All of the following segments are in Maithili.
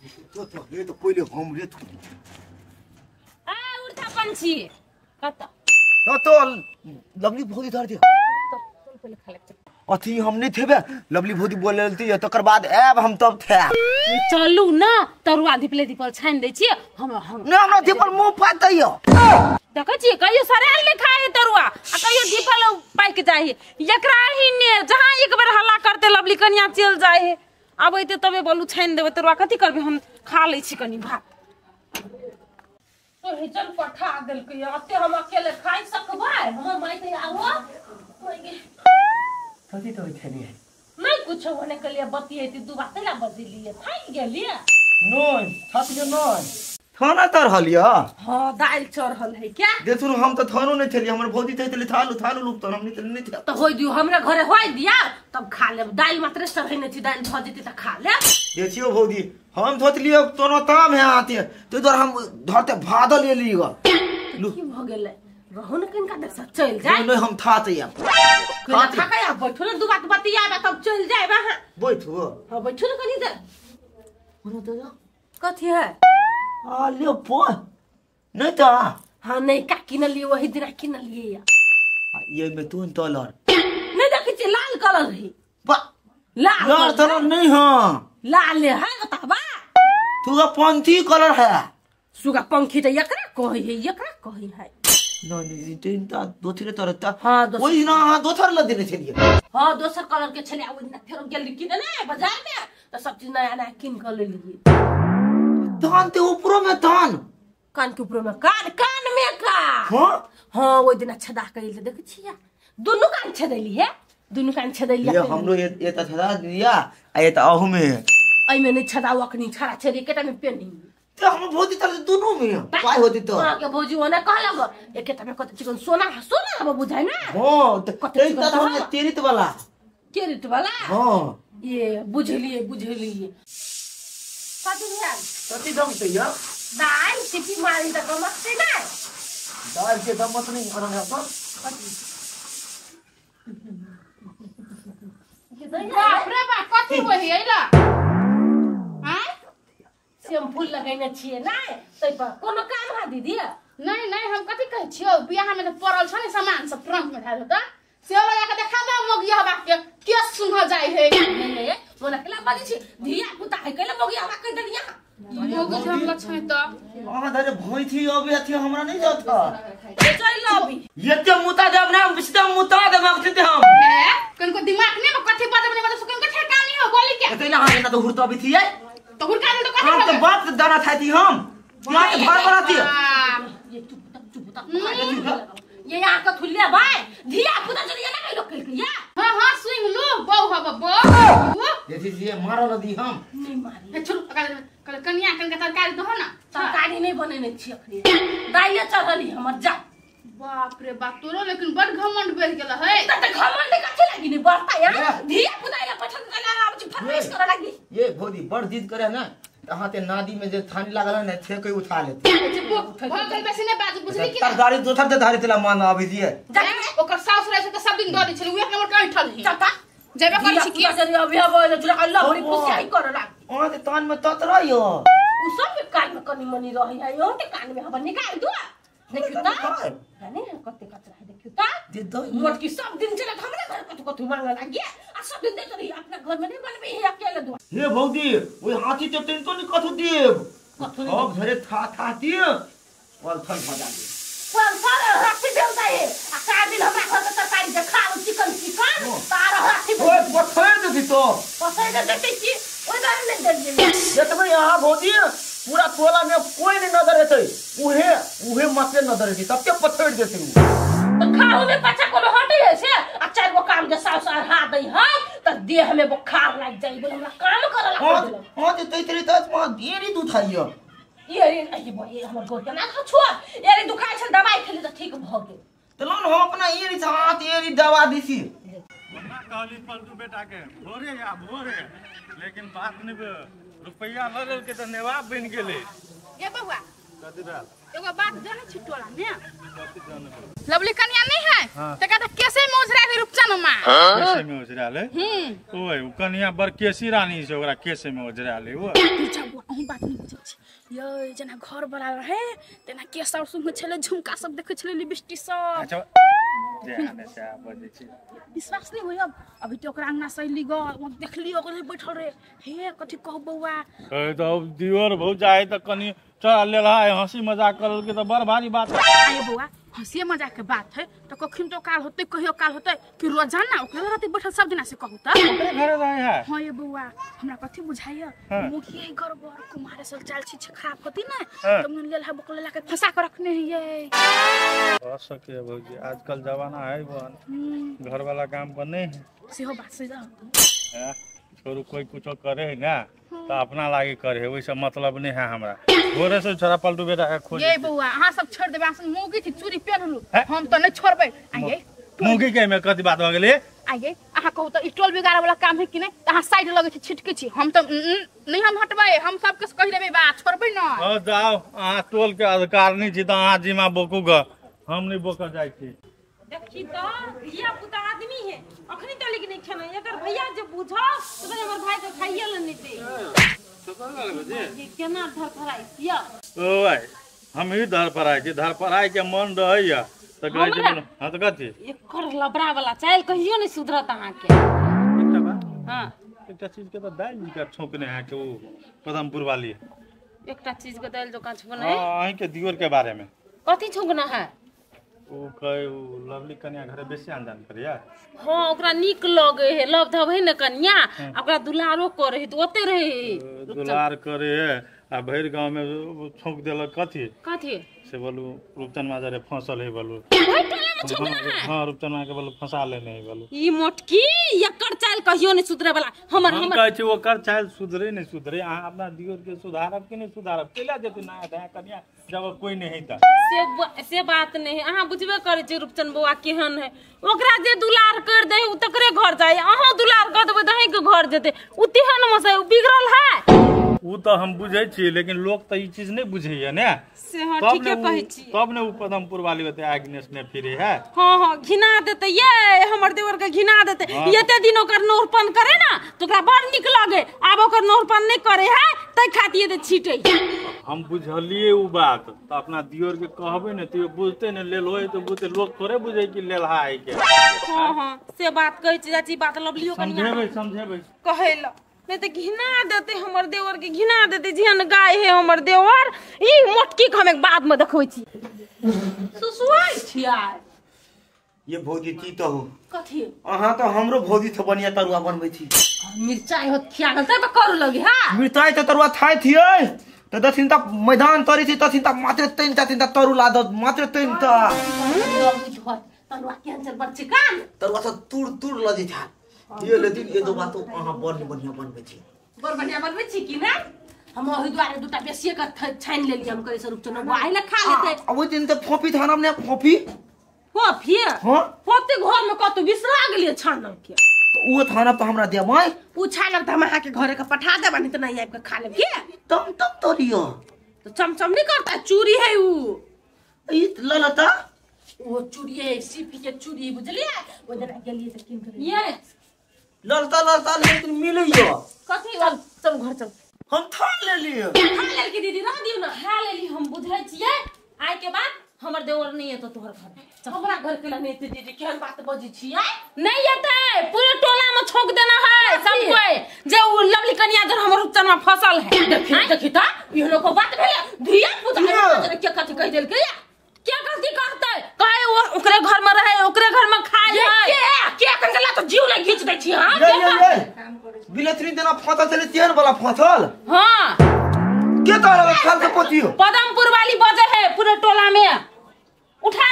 तो ये तो पहिले हम रे आ उड़ता पंछी कत तो लवली भौजी धर दियो चल पहिले खा ले अथी हम नहीं थेबे लवली भौजी बोल लेलती तकर बाद आब हम तब थे चलू ना तरुआ धिपले धिपल छानि दै छी हम नै हमरा धिपल मुंह पात दैयो देखै छी कहियो सरायल ने खाए तरुआ आ कहियो धिपल पाकि जाइ है एकरा ही ने जहां एक बेर हल्ला करते लवली कनिया चल जाइ है आब अइते तबे बोलू छानि देबै तरुआ कथी करबै हम खा लै छी कनी भात तो चल पठा देलकै अते हम अकेले खाइ सकबै हमर माय त आबो कथी तो छलिए नहीं कुछ होने के लिए बतियेती दू बात ला बजलिए थाक गेलिए नहीं थक गेल नहीं थाना चढ़ल या हां दाल चढ़ल है क्या देखू हम त थानो नहीं छलिए हमर भौजी थे थालू थालू लूप त हम नहीं थे त होय दियो हमरा घरे होय दिया तब खा लेब दाल मात्र चढ़ै छी दाल भ जेती त खा लेब देखियो भौजी हम सोचलिए तोनो ताम है आते तो इधर हम धरते भादल ले लीगा की भ गेलै रहू न किनका देख चल जाए नहीं हम थाते या खा के बैठू न दू बात बतियाबे तब चल जाए हां बैठू हां बैठू न कनी देर ओना तो कथी है आ ले पो नहीं तो हां नहीं का किनलिए वही दिन किनलिए या ये में तू डॉलर नहीं देखै छी लाल कलर है बा लाल लाल कलर नहीं हां लाल है बताबा तू पंथी कलर है सुगा पंखी त एकरा कहै है एकरा कहै है नहीं तीन ता दोसरे तरह हां ओइ ना हां दोसर ल देने छलिए हां दोसर कलर के छले ओइ ना फेर गेल किन ने बाजार में त सब चीज नया नया किन क लेलिए धान ते ऊपरो में धान कान के ऊपरो में कान कान में का हां हां ओइ दिन छदा के देख छिया दुनु कान छदैली है दुनु कान छदैली ये हमरो ये त छदा दिया आ ये त अहु में एइ में नहीं छदा अखनी छड़ा छेरी केटा में पेनी ते हम भौजी त दुनु में पाई होती तो हां के भौजी ओने कहलक एके तमे कत चिकन सोना सोना हम बुझाय ना हां त हम तेरित वाला तेरित वाला हां ये बुझलिए बुझलिए कथी भेल कथी दम ते या दाल सिटी मारी त गमकते ना दाल के दमत नहीं करना तो बाप रे बाप कथी होई अइला हां शैम्पू लगैने छियै नै तै पर कोनो काम हा दीदी नहीं नहीं हम कथी कहै छियौ बियाह में त पड़ल छ नि सामान सब ट्रंक में धरल त से लगा के देखा दे मोगिया बा के के सुन जाय है नहीं नहीं मोना केला बाजै छी धिया पुता है केला मोगिया बा कह देलिया मोगो हम लछै त अहाँ धरे भैथी अबे अथी हमरा नहीं जात चल अभी एते मुता देब ना सीधा मुता देब हम हम हे कनको दिमाग नै कथी बाजब नै बाजब कनको ठेकान नहीं हो बोली के एते ना हां ना तो हुरत अभी थी तो हुरका दे तो कथी हम तो बात दाना थाती हम यहाँ के घर बनाती ये चुप तक चुप तक ये यहाँ का थुलिया भाई धिया पुता चलिया ना लोग कह या हां हां सुन लो बहु हब बहु देखी जी मारल दी हम नहीं मारी ए छोड़ कल कनिया कन के तरकारी दहो ना तरकारी नहीं बनेने छी अखनी दाइले चढ़ली हमर जा बाप रे बाप तोरो लेकिन बड़ घमंड बढ़ गेल है त घमंड कथि लागी नहीं बढ़ता यार धिया पुता या पठन कला आब छी फरमाइश करे लागी ये भौजी बड़ जिद करे ना अहाँ ते नदी में जे थानी लागल ने थे कोई उठा लेते भऽ गेल बेसी नै बाजू बुझली कि तरकारी दोसर ते धारी तेला मान अभी दिए ओकर साउस रहे त सब दिन द दै छलै उ एक नंबर के ऐठल है चाचा जेबे करै छी की अभी अब जुड़ा अल्लाह बड़ी खुशियाई करे लागी अहाँ ते तान में तत रहियो उ सब के कान में कनी मनी रही है यो के कान में हम निकाल दू देखियो त जाने कते कचरा है देखियो त दे दो मोटकी सब दिन चलत हमरे घर कथु कथु मांगे लागी आ सब दिन देत रही अपना घर में नहीं बनबे है अकेले दू हे भौजी ओइ हाथी ते तनिको नि कथु देब कथु सब धरे था था दिए पलथन भजा दे पलथन हाथी भेल दे आ का दिन हमरा घर के तरकारी जे खाउ चिकन चिकन तार हाथी ओए पथर देती तो पथर देती की ओइ दार नहीं देलिए देखबै यहाँ भौजी पूरा टोला में कोई नहीं नजर हेतै उहे उहे मात्र नजर हेतै तब के पथर देतै उ त खाऊ में पछा कोनो हटै है से आ चार गो काम जे साउस हाथ दै है त देह में बुखार लागि जाइ बोल हमरा काम करे लाग हां हां ते तै तै त देरी दुखाइयो ये रे ये हमर गोर के ना छुआ ये रे दुखाइ छल दवाई खेली त ठीक भ गेल त लो हम अपना ये रे हाथ ये रे दवा दिसी हमरा कहली पलटू बेटा के भोरे या भोरे लेकिन बात नहीं रुपया ल लेलके त नेवाब बन गेलै ये बउआ कथी भेल एगो बात जानै छी टोला में लवली कन्या नहीं है त कहता कैसे में उजरा है रूपचन मां कैसे में उजरा ले ओए उ कन्या बड़ केसी रानी छै ओकरा कैसे में उजरा ले ओ तू अहूं बात नहीं बुझै छी यो जना घर वाला रहे तेना केस और सुन छले झुमका सब देखै छले लिपस्टिक सब। अच्छा जे से बजै छी विश्वास नहीं होय अब अभी तो ओकरा अंगना सैली ग देखली ओकरे बैठल रे हे कथि कहू बौआ ए त दियोर भौजाई त कनी चल लेला हंसी मजाक करल के त बड़ भारी बात आए बौआ हंसी मजाक के बात है तो कखिन तो काल होते कहियो काल होते कि रोजाना ओकरे रहते बैठल सब दिना से कहू त ओकरे घरे रहे है। हां ये बौआ हमरा कथि बुझाइए मुखिया गड़बड़ कुमारे सब चाल छी खराब होती ना त मन लेल है बकलेला के फंसा के रखने है ये हो सके भौजी आजकल जमाना है बहन घर वाला काम पर नहीं है सेहो बात सही है छोरू कोई कुछो करे है ना तो अपना लागे करे है वैसा मतलब नहीं है हमरा भोरे से छोरा पलटू बेटा के खोज ये बौआ अहाँ सब छोड़ देबे अहाँ मौगी थी चूड़ी पेनलु हम त नहीं छोड़बै। आइए मौगी के में कथि बात हो गेलै आइए अहाँ कहू त ई टोल बिगाड़े वाला काम है कि नहीं त अहाँ साइड लगे छी छिटके छी हम त नहीं हम हटबै हम सबके कहि देबै बात छोड़बै न। हां जाओ अहाँ टोल के अधिकार नहीं छी त अहाँ जिमा बोकू ग हम नहीं बोक जाय छी। देखी त धिया पुता आदमी है अखनी तलिक नहीं खेना एकर भैया जे बुझो त हमर भाई के खाइए ल नहीं दे ये केना धरफराइ छियै। ओए हम ही धरफराइ छी धरफराइ के मन रहैया त कहै छी हां त कथि एकर लबरा वाला चाइल कहियो नहीं सुधरत अहाँ के। एकटा बात हां एकटा चीज के त दाइल जी के छौंकने है के ओ पदमपुर वाली एकटा चीज के दाइल जोका छौंकने हां अहीं के दियोर के बारे में कथि छौंकना है ओ कहे ओ लवली कन्या घरे बेसी आनजान करिया। हां ओकरा नीक लगे है लव धव है न कन्या ओकरा दुलारो करे है त ओते रहे दुलार करे है आ भरि गांव में छौंक देलक कथि कथि से बोलू रूपचन माजरे फंसल है बोलू हां रूपचन मा के बोलू फंसा लेने है बोलू ई मोटकी एकर चाल कहियो नहीं सुधरे वाला हमर हम हमर कहै छी ओकर चाल सुधरे नहीं सुधरे अहाँ अपना दियोर के सुधारब कि नहीं सुधारब केला जेतै ना दया कन्या जब कोई नहीं त से बात नहीं अहाँ बुझबे करै छी रूपचन बौआ केहन है ओकरा जे दुलार कर दे उ तकरे घर जाय अहाँ दुलार कर देबै दही के घर जेतै उ तेहन मसे उ बिगड़ल है उ त हम बुझै छी लेकिन लोग त ई चीज नहीं बुझैया ने से हां ठीके कहै छी तब ने उ पदमपुर वाली होते आग्नेस ने फिरे है। हां हां घिना देते ये हमर देवर के घिना देते एते दिन ओकर नोरपन करे ना तो ओकरा बड़ नीक लगे आब ओकर नोरपन नहीं करे है तै खातिर दे छीटे हम बुझलिए उ बात त अपना दियोर के कहबे ने त बुझते ने लेल होय त बुझते लोग थोड़े बुझे कि लेल हाय के। हां हां से बात कहै छी चाची बात लवलियो कनिया समझेबै समझेबै कहैला नहीं तो घिना देते हमर देवर के घिना देते जेहन गाय है हमर देवर ई मोटकी के हम एक बाद में देखबै छी सुसुआइ छियै ये भौजी की तो हो कथि अहाँ तो हमरो भौजी से बढ़िया तरुआ बनबै छी मिरचाई होत खिया गेल तब करू लगी हां मिरचाई त तरुआ खाइ थियै त दसिन त मैदान तरी थी तसिन त मात्र तीन ता तीन ता तरु ला द मात्र तीन ता तरुआ केहन छल बड़ चिकन तरुआ त तुर तुर लजै था ये लेकिन ये दो बात अहाँ बड़ बढ़िया बनबै छी बड़ बढ़िया बनबै छी कि ना हम ओहि दुआरे दूटा बेसिए के छानि लेली हम कहै स्वरूप चनो आइ ल खा लेतै आ ओहि दिन त फोपी थानम ने फोपी फोपी हां फोपी घर में कतौ बिसरा गेलियै छानल के त ओ थानब त हमरा देबै उ छानब त हम अहाँ के घरे के पठा देब नहीं त नहीं आबि के खा लेब के तम तम तोरियो तो चमचम नहीं करता चूड़ी है उ ई ललता वो चूड़ी है सीपी के चूड़ी बुझलियै ओ दिन गेलियै त किन के ये ललता ललता लेकिन मिलैयो कथि चल चल घर चल हम थान लेलियो थान लेलकी दीदी रह दियो ना खा लेली हम बुझै छियै आइ के बाद हमर देवर नहीं एतो तोहर घर हमरा घर के नहीं एते दीदी केहन बात बजै छियै नहीं एते पूरे टोला में छोक देना है सब कोई जे उ लवली कन्या जर हमर उपचन में फसल है देखी देखी त इहनो को बात भेलै धिया पुता के कथि कहि देलकै के गलती करतै कहे वो ओकरे घर में रहे ओकरे घर में खाए है के के कंगला तो जीव ले घीच दै छी हां ये ये बिलथरी देना फसल छलै तेहन वाला फसल हां के तोरा खाल के पोतियो पदमपुर वाली बजे है पूरे टोला में उठा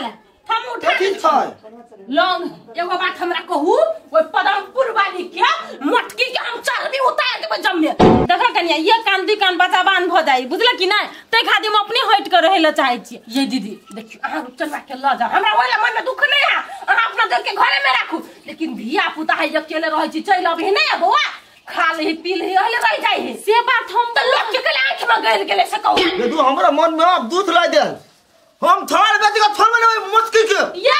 ले हम उठा ले छै लौंग एगो बात हमरा कहू ओइ पदमपुर वाली के मटकी के हम चर्बी उतार देबै जम्मे देखा कनिया ये कान दुई कान बचाबान भ जाई बुझल कि नै तै खातिर हम अपने हट के रहै ल चाहै छी ये दीदी देखियो अहाँ चलवा के ल जाओ हमरा ओइला मन में दुख नै है अहाँ अपना देख के घरे में राखू लेकिन धिया पुता है अकेले रहै छी चलि अबही नै बौआ खा ले पी ले अहले रह जाई है से बात हम त लोग के कले आंख में गइल गेले से कहू ये तू हमरा मन में अब दूध ला दे हम थार बेटी का थोड़ में मुस्की के ये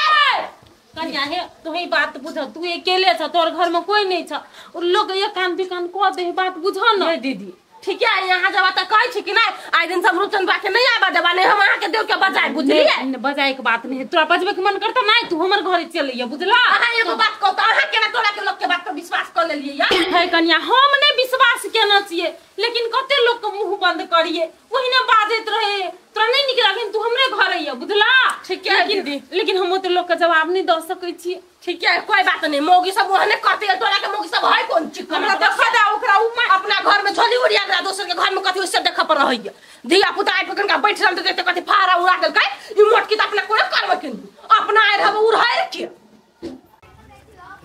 कन्या हे तू ही बात बुझ तू अकेले छ तोर घर में कोई नहीं छ उ लोग एक कान दू कान कह दे बात बुझ न दीदी ठीक है यहाँ जब तक कहै छी कि नहीं आइ दिन सब रूपचंद बा के नहीं आबा देबा नहीं हम अहाँ के देव के बजाय बुझलिए बजाय के बात नहीं है तोरा बजबे के मन करता नहीं तू हमर घरे चल अइया बुझला अहाँ एगो बात कहू त अहाँ केना तोरा के लोग के बात पर विश्वास क लेलिए यार है कन्या हम नहीं विश्वास केना छियै लेकिन कते लोग के मुंह बंद करिए ओहिने बाजैत रहे तोरा नहीं निक लागे तू हमरे घर अइया बुझला ठीक है लेकिन लेकिन हम ओते लोग के जवाब नहीं the सकै छियै ठीक है कोई बात नहीं मौगी सब ओहने करते है तोरा के मौगी सब है कोन चिकन हमरा देखा दे ओकरा उ अपना घर में झोली उड़िया गेला दोसर के घर में कथि ओसे देखा पर रहैया धिया पुता आइ पकन का बैठ रहल त कथि फारा उड़ा देलकै ई मोटकी त अपना कोना करबै केन अपना आइ रहब उड़ै के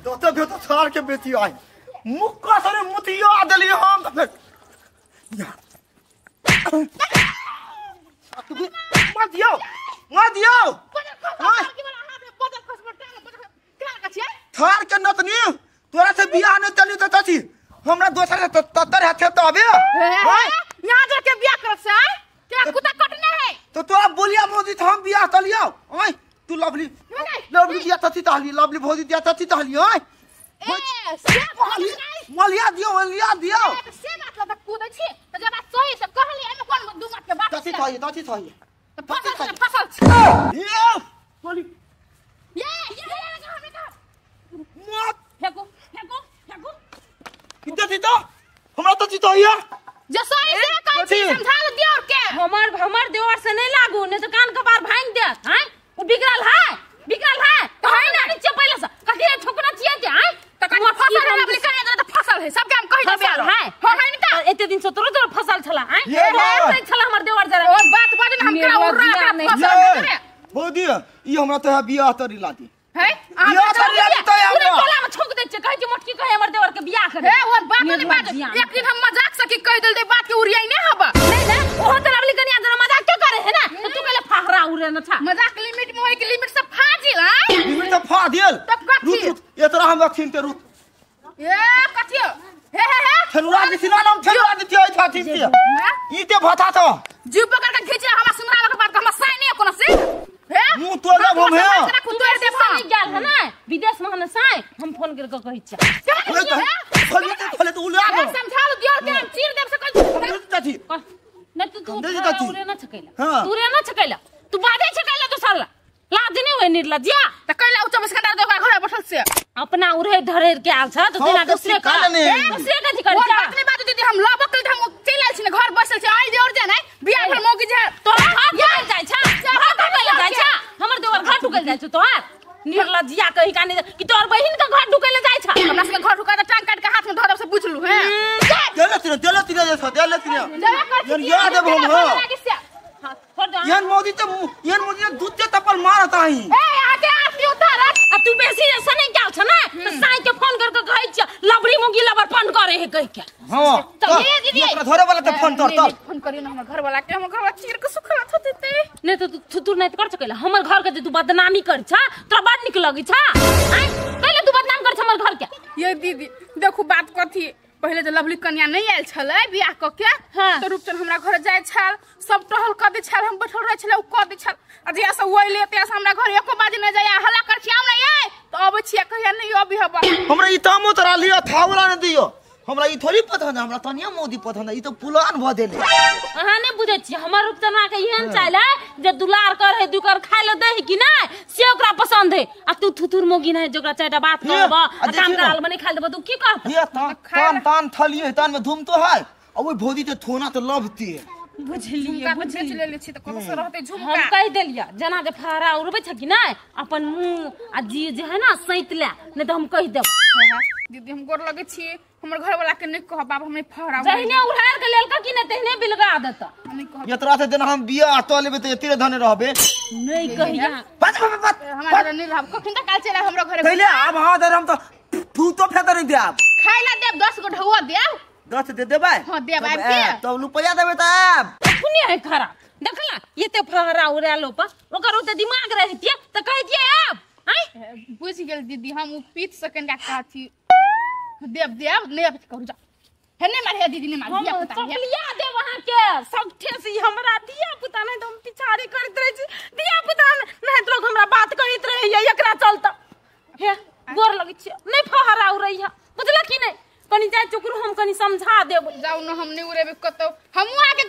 दोतो भेतो छाड़ के बेटी आई मुक्का सरे मुतिया देली हम त फेर मत दियो मत दियो थार के नतनी तोरा से बियाह नहीं चली त तथी हमरा दोसर से तत्तर हाथे त अबे यहां जाके बियाह करत से क्या कुत्ता कटने है तो तोरा बोलिया मोदी त हम बियाह चलियो ओए तू लवली लवली बियाह तथी तहली लवली भौजी बियाह तथी तहली ओए ए से मलिया दियो मलिया दियो से बात ल त कूदै छी त जब बात सही से कहली एमे कोन दू मत के बात तथी थही तथी थही फसल फसल ये बोली ये ये हमने कहा मत फेंको फेंको फेंको कितना थी तो हमरा तो थी तो ये जे सही से कहै छी समझा ल दियो के हमर हमर देवर से नहीं लागू नहीं तो कान कपार भांग देत हैं उ बिगड़ल है बिगड़ल है तो है ना नीचे पहले से कथि ठोकना छियै के हैं त कथि फसल है अपने कहे त फसल है सब के हम कहि देबे है हां है न का एते दिन से तोरो तोरो फसल छला हैं नहीं छला हमर देवर जरा और बात बाजे न हम करा उड़ा फसल है भौजी ई हमरा तो बियाह तरी लादी है बियाह तरी लादी तो पूरा टोला में ठोक दे छै कहै छै मोटकी कहे हमर देवर के बियाह करे हे और बात नहीं बात एक दिन हम मजाक से की कह देल दे बात के उड़ियाई नहीं हबा नहीं ना ओहो त लवली कनिया जरा मजाक के करे है ना तो तू कहले फाहरा उड़े न छा मजाक लिमिट में होई के लिमिट से फाजिल हां लिमिट से फा देल रुक रुक ये तरह हम रखिन ते रुक ए कथि हे हे हे ठेनुरा के सिना नाम ठेनुरा के थिए छाती से ई ते भथा तो जीव पकड़ के खींचे हमरा सुनरा के बात हमरा साइन नहीं कोनो से हे मुंह तोड़ देब हम हे खुद तोड़ देब हम गेल है ना विदेश में हम साइन हम फोन करके कहै छी खोले तो खोले तो उला दो समझा लो दियो के हम चीर देब से कल चाची नहीं तू तू उरे ना छकैला तू रे ना छकैला तू बाजे छकैला तो साला लाज नहीं होय निर्लज्जिया त कैला उच्च बस कंडा दो घर बैठल से अपना उरे धरे के आल छ तो तेना दूसरे का दूसरे कथि कर और बात नहीं बात दीदी हम लबक के हम चल आल छी ने घर बसल छी आई देवर जे नहीं बियाह भेल मौगी जे तोरा घर टुकल जाय छ घर टुकल जाय छ हमर देवर घर टुकल जाय छ तोहार निर्लज्जिया कहि काने कि तोर बहिन के घर ढुकल जाय छ हमरा सबके घर ढुका त टांग काट के हाथ में धरब से बुझलु हैं देले तिने देले तिने जे छ देले तिने यार याद देब हम हां यन मोदी त यन मोदी त दूध के तपल मारत आही ए यहाँ के आरती उतारत आ तू बेसी ऐसा नहीं क्या छ ना त साई के फोन करके कहै छ लबड़ी मुगी लबड़पन करे है कहि के हां त ये दीदी ओकरा धरे वाला त फोन कर तब फोन करियो न हमर घर वाला के हमर घर वाला चीर के सुखला छ देते नहीं तो तू तू नहीं कर सकैला हमर घर के जे तू बदनामी कर छ तोरा बड़ निक लगै छ आइ पहिले तू बदनाम कर छ हमर घर के ये दीदी देखू बात कथी पहले जे लवली कन्या नहीं आयल छलै बियाह क के हाँ। त रूपचंद हमरा घर जाय छल सब टहल क दे छल हम बैठल रहे छलै उ क दे छल आ जहिया से उ अइले तहिया से हमरा घर एको बाजे नहीं जाय हल्ला कर छी आम नहीं आय त अबै छियै कहिया नहीं अबी हबा हमरा ई तामो तोरा लियो थावरा ने दियो हमरा ई थोड़ी पता ना हमरा तनिया मोदी पता ना ई तो पुलान भ देले अहाँ नहीं बुझै छी हमर रूपचंदा के एहन चाइल है जे दुलार कर है दुकर खाय ल दे है कि नहीं से ओकरा पसंद है आ तू थुथुर मोगी नहीं जे ओकरा चारिटा बात ये, कहब आ आ काम देखिए ना। कराल बने खाय देब तू की कहत ये तान तान तान थलिए तान में धूम तो है आ ओई भौजी ते थोना तो लभती है बुझलिए झुमका त बेच लेले छी त कत से रहते हम झुमका कहि देलियै जेना जे फहरा उड़बै छ कि नहीं अपन मुंह आ जी जे है ना सैत ले नहीं तो हम कहि देब दीदी हम गोर लगे छी हमर घर वाला के नहीं कहब बाप हम नहीं फहरा जहिने उड़ार के लेलका कि नहीं तहिने बिलगा देत नहीं कहब ये तोरा से देना हम बियाह तो लेबे त एते धने रहबे नहीं कहिया बस बस बस हमरा घर नहीं रहब कखन त काल चला हमरा घरे पहले आब हां दर हम तो थू तो फेदर नहीं देब खाय ला देब 10 गो ढौआ देब 10 दे देबै हां देब आबि के तब रुपया देबै त आब सुनिए है खराब देखला ये ते फहरा उड़ालो पर ओकर ओते दिमाग रहतिए त कहितिए आब आइ बुझ गेल दीदी हम उ पीत सकन का कहती देब देब नहीं अब करू जा हे नहीं मारे दीदी नहीं मारे हम चपलिया देब अहाँ के सगठे से ई हमरा धिया पुता नहीं तो हम पिछाड़ी करैत रहै छी धिया पुता नहीं तो लोग हमरा बात कहैत रहैया एकरा चलता हे गोर लगै छी नहीं फहरा उड़ैया बुझल की नहीं कनी जाय चुकरू हम कनी समझा देब जाउ न हम नहीं उड़ेबे कतौ हमहूँ आके